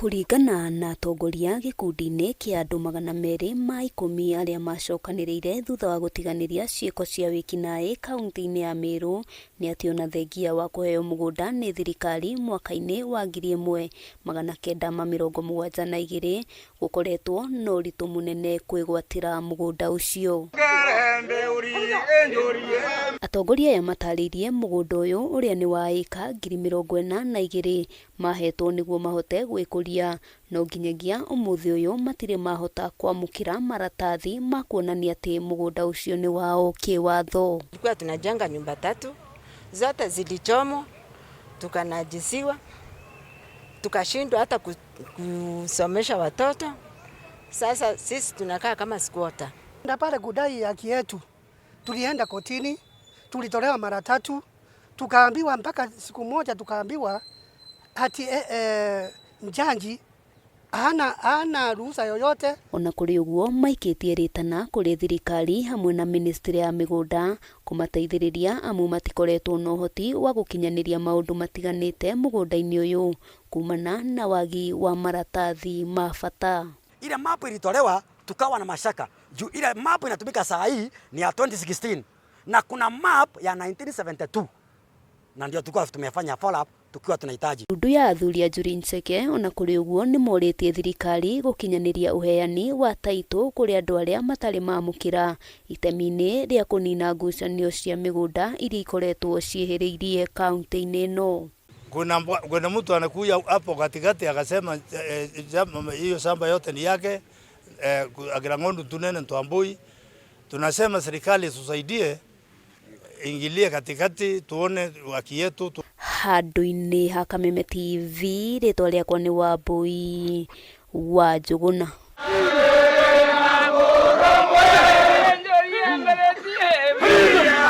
Kũringana na atongoria gĩkundi-inĩ kĩa andũ 210 arĩa macokanĩrĩire thutha wa gũtiganĩria ciĩko cia wĩkinaĩ kaunti-inĩ ya Meru nĩ atĩ ona thengia wa kũheo mũgũnda nĩ thirikari mwaka-inĩ wa 1972 gũkoretwo na ũritũ mũnene kwĩgwatĩra mũgũnda ũcio. Atongoria aya matarĩirie mũgũnda ũyũ ũrĩa nĩ wa ĩka 42,000 mahetwo nĩguo mahote gwĩkũria no nginyagia ũmũthĩ ũyũ matirĩ mahota kwamũkĩra maratathi ma kuonania atĩ mũgũnda ũcio nĩ wao kĩwatho. Tulikuwa tunajenga nyumba tatu, zote zilichomwa, tukanajisiwa, tukashindwa hata kusomesha watoto. Sasa sisi tunakaa kama squatter. Na pale kudai haki yetu, tulienda kotini, tulitolewa mara tatu, tukaambiwa mpaka siku moja tukaambiwa ati jaji hana ruhusa yoyote. Ona kũrĩ ũguo maikĩtie rĩtana kũrĩ thirikari hamwe na ministry ya mĩgũnda kũmateithĩrĩria amu matikoretwo na ũhoti wa gũkinyanĩria maũndũ matiganĩte mũgũnda-inĩ ũyũ kumana na wagi wa maratathi ma bata. Ile map ilitolewa tukawa na mashaka juu ile map inatumika saa hii ni ya 2016 na kuna map ya 1972 na ndio tulikuwa tumefanya follow up tukiwa tunahitaji. Ndundu ya athuri a Njuri Ncheke ona kũrĩ ũguo nĩ morĩtie thirikari gũkinyanĩria ũheani wa taitũ kũrĩ andũ arĩa matarĩ mamũkĩra itemi-inĩ rĩa kũnina ngucanio cia mĩgũnda iria ikoretwo ciĩhĩrĩirie kaunti-inĩ ĩno. Kuna mtu anakuja hapo katikati akasema hiyo shamba yote ni yake, akina ng'ondu tunene Twambui. Tunasema serikali tusaidie, ingilie katikati tuone haki yetu. Handũ-inĩ ha Kameme TV, rĩtwa rĩakwa nĩ Wambui wa Njũgũna.